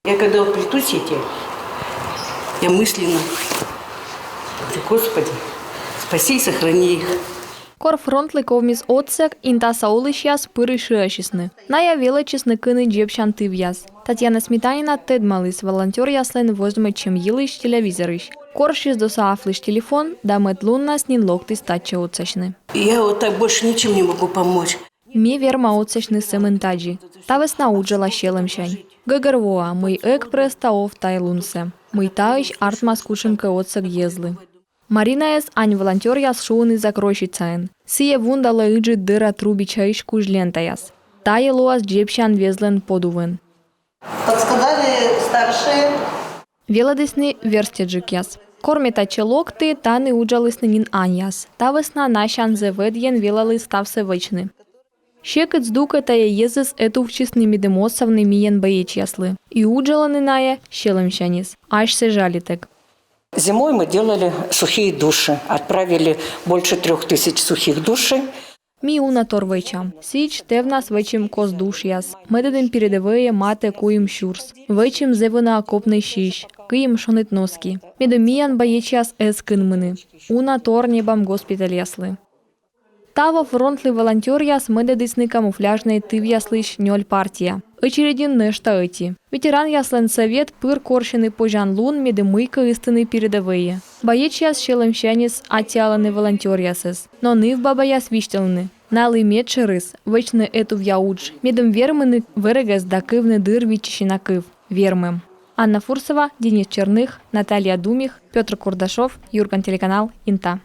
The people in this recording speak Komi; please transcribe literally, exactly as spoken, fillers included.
Я когда вот плетусь эти, я мысленно говорю: «Господи, спаси и сохрани их». Кор фронтлы ковмис отсӧг, Интаса олысьяс пыр и шыасисны. Найӧ велӧдчисны кыны дзебсян тывъяс. Татьяна Сметанина тӧдмаліс волонтёръяслӧн возьмӧдчӧм йылысь телевизорысь. Корсис досаафлысь телефон да мӧд луннас нин локтіс татчӧ отсасьны. Я вот так больше ничем не могу помочь. Ме верма отсасьны сӧмын тадзи. Та вӧсна уджала сьӧлӧмсянь. Гӧгӧр воа, мый эг прӧста ов тай лунсӧ. Мый таысь артмас кутшӧмкӧ отсӧг йӧзлы. Маринаӧс ань волонтёръяс шуӧны Закройщицаын. Сійӧ вундалӧ ыджыд дӧра трубичаысь кузь лентаяс. Тайӧ лоас дзебсян везлӧн подувын. Подсказали старшие. Велӧдісны верстьӧджыкъяс. Кор ме татчӧ локті, тані уджалісны нин аньяс. Та вӧсна насян зэв ӧдйӧн велалі ставсӧ вӧчны. Сьӧкыд здукӧ тайӧ йӧзыс ӧтувтчисны, медым отсавны миян боечьяслы. И уджалӧны найӧ сьӧлӧмсяньыс. Асьсӧ жалитӧг. Зимой мы делали сухие души, отправили больше трёх тысяч сухих душей. Ми уна тор вӧчам. Сідз, тӧвнас вӧчим кос душъяс. Мӧдӧдім передӧвӧйӧ матӧ куим сюрс. Вӧчим зэв уна окопнӧй сись. Кыйим шоныд носки. Медым миян боечьяс эз кынмыны. Уна тор ньӧбам госпитальяслы. Таво фронтлы волонтёръяс мӧдӧдісны камуфляжнӧй тывъяслысь нёль партия. Ӧчередьын нӧшта ӧти. Ветеранъяслӧн сӧвет пыр корсьӧны позянлун, медым мыйкӧ ыстыны передӧвӧйӧ. Боечьяс сьӧлӧмсяньыс аттьӧалӧны волонтёръясӧс. Но нывбабаяс висьталӧны: налы медшӧрыс — вӧчны ӧтувъя удж, медым вермыны вӧрӧгӧс да кывны дыр виччысина кыв. Вермӧм. Анна Фурсова, Денис Черных, Наталья Думих, Пётр Курдашов, «Юрган» телеканал, Инта.